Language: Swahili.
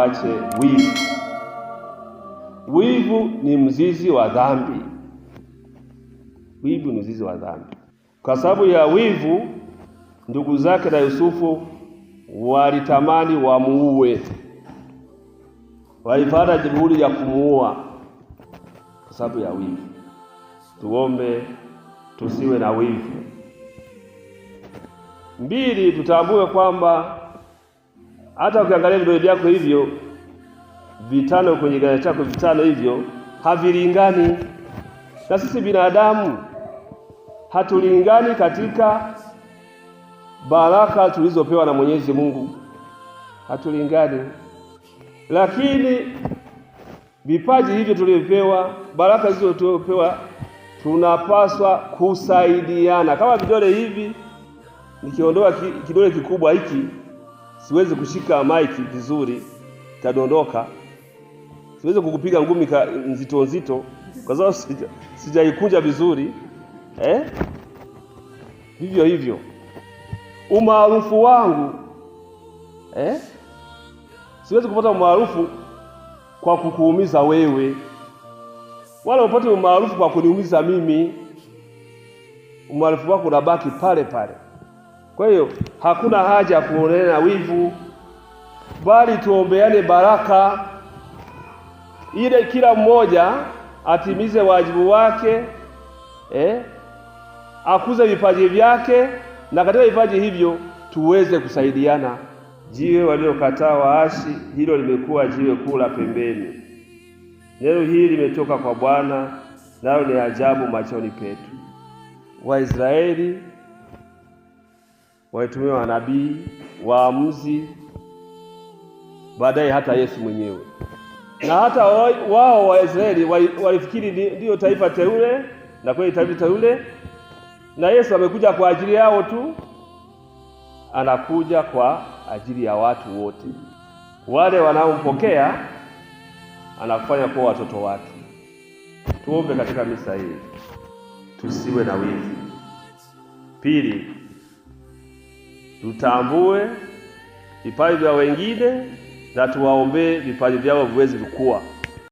Tuache wivu. Wivu ni mzizi wa dhambi. Wivu ni mzizi wa dhambi. Kwa sababu ya wivu, ndugu zake na Yusufu walitamani wamuue, walifanya juhudi ya kumuua kwa sababu ya wivu. Tuombe tusiwe na wivu. Mbili, tutambue kwamba hata ukiangalia vidole vyako hivyo vitano kwenye kiganja chako vitano hivyo havilingani, na sisi binadamu hatulingani katika baraka tulizopewa na Mwenyezi Mungu, hatulingani. Lakini vipaji hivyo tulivyopewa, baraka zilizopewa, tunapaswa kusaidiana. Kama vidole hivi, nikiondoa kidole kikubwa hiki siwezi kushika maiki vizuri, tadondoka. Siwezi kukupiga ngumi nzito nzito kwa sababu sijaikunja vizuri. Vivyo hivyo umaarufu wangu, siwezi kupata umaarufu kwa kukuumiza wewe, wala upate umaarufu kwa kuniumiza mimi. Umaarufu wako unabaki pale pale. Kwa hiyo hakuna haja ya kuoneana wivu, bali tuombeane baraka ile, kila mmoja atimize wajibu wake, akuze vipaji vyake, na katika vipaji hivyo tuweze kusaidiana. Jiwe waliokataa waashi, hilo limekuwa jiwe kuu la pembeni. Neno hili limetoka kwa Bwana, nalo ni ajabu machoni petu. Waisraeli walitumiwa manabii, waamuzi, baadaye hata Yesu mwenyewe. Na hata wao Waisraeli walifikiri ndio taifa teule, na kweli taifa teule, na Yesu amekuja kwa ajili yao tu. Anakuja kwa ajili ya watu wote. Wale wanaompokea anafanya kuwa watoto wake. Tuombe katika misa hii tusiwe na wivu. Pili, tutambue vipaji vya wengine na tuwaombee vipaji vyao viweze kukua.